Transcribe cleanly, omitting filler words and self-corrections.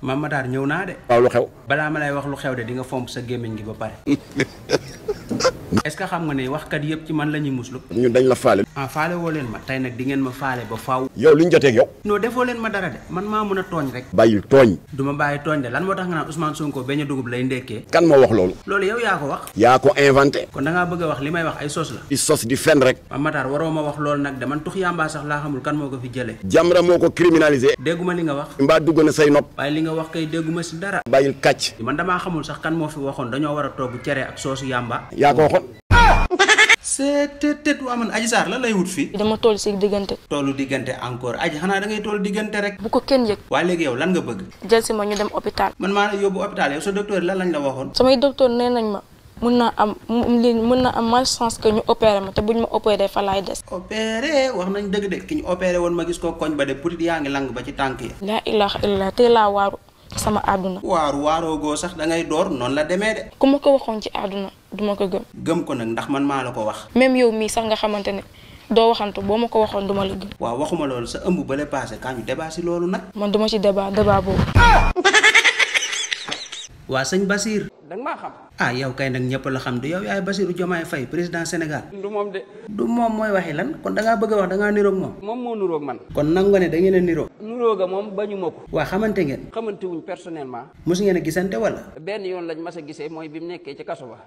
Mame Matar ñëw naa de. waaw lu xew. balaa ma lay wax lu xew de di nga fomp sa gémmiñ gi ba pare. est-ce que xam nga ne waxkat yëpp ci man la ñuy muslu. ñun dañ la faale. ah faale woo leen ma tey nag di ngeen ma faale ba faaw. yow li ñu jotee ak yow. non defoo leen ma dara de man maa mën a tooñ rek. bàyyil tooñ. du ma bàyyi tooñ de lan moo tax nga naan Ousmane Sonko beñ a dugub lay ndekkee. kan moo wax loolu. loolu yow yaa ko wax. yaa ko inventé. kon da ngaa bëgg a wax li may wax ay sos la. di sos di fen rek. Mame Matar waroo ma wax loolu nag de man tux yàmbaa sax laa xamul kan moo ko fi jëlee. Jamra moo ko criminalisé. dégguma li nga wax. mbaa dugg na say nopp. waaye li nga wax kay dégguma si dara. bàyyil kàcc. man damaa xamul sax kan moo fi waxoon dañoo war a togg cere ak soosu yàmba. yaa ko waxoon. c'est tët waa man Adji Sarr lan lay wut fii. dama toll si diggante. tollu diggante encore Adji xanaa da ngay toll diggante rek. bu ko kenn yëg. waaye léegi yow lan nga bëgg. jël si ma ñu dem hôpital. man maa la yóbbu hôpital yow sa docteur lan lañ la waxoon. samay docteur nee nañ ma mën naa am malchance que ñu opéré ma te buñ ma opéré fa laay des. opéré wax nañ dëgg de ki ñu opéré woon ma gis ko koñ ba de putit yaa ngi lang ba ci tànk yi. laa ilaha illallah tey laa waaru sama àdduna. waaroo goo sax da ngay door noonu la demee de. ku ma ko waxoon ci àdduna duma ko gëm. gëm ko nag ndax man maa la ko wax. même yow mii sax nga xamante ne doo waxantu boo ma ko waxoon duma la gëm. waaw waxuma loolu sa ëmb ba le passé kaa ñu débat si loolu nag. man duma ci débat boobu. waa sëñ Basir. da nga maa xam. ah yow kay nag ñëpp la xam du yow yaay Bassirou Diomaye Faye président Sénégal. du moom de. du moom mooy waxi lan kon da ngaa bëgg a wax da ngaa niroog moom. moom moo nuroog man. kon nangu nga ne da ngeen a niroog. nuróoga moom bañu ma ko. waa xamante ngeen. xamante wuñ personnellement. mosu ngeen a gisante wala. benn yoon lañ mas a gisee mooy bi mu nekkee ci kaso ba.